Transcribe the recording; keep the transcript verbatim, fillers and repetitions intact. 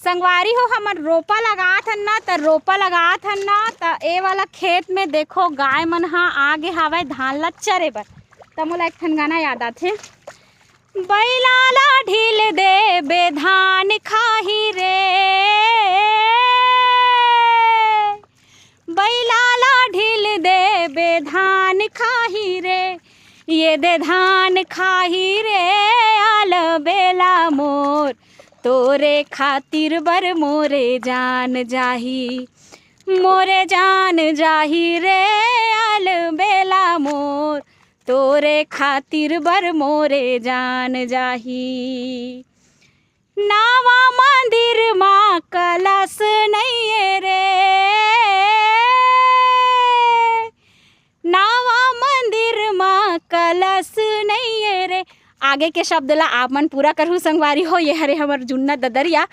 संगवारी हो, हमन रोपा लगात हन ना, त रोपा लगात हन ना, त ए वाला खेत में देखो, गाय मन ह आगे हावय धान ला चरे बर। त मोला एक ठन गाना याद आथे, "बैला ला ढील देबे धान खाही रे, बैला ला ढील देबे धान खाही रे, ये दे धान खाही रे, अलबेला मोर, तोरे खातिर बर मोरे जान जाही, मोरे जान जाही रे, अलबेला मोर, तोरे खातिर बर मोरे जान जाही।" नावा मंदिर मा कलश नइये रे, नावा मंदिर मा कलश नइये रे। आगे के शब्द ला आप मन पूरा करहु संगवारी हो। ये हरे हमर जुन्ना ददरिया,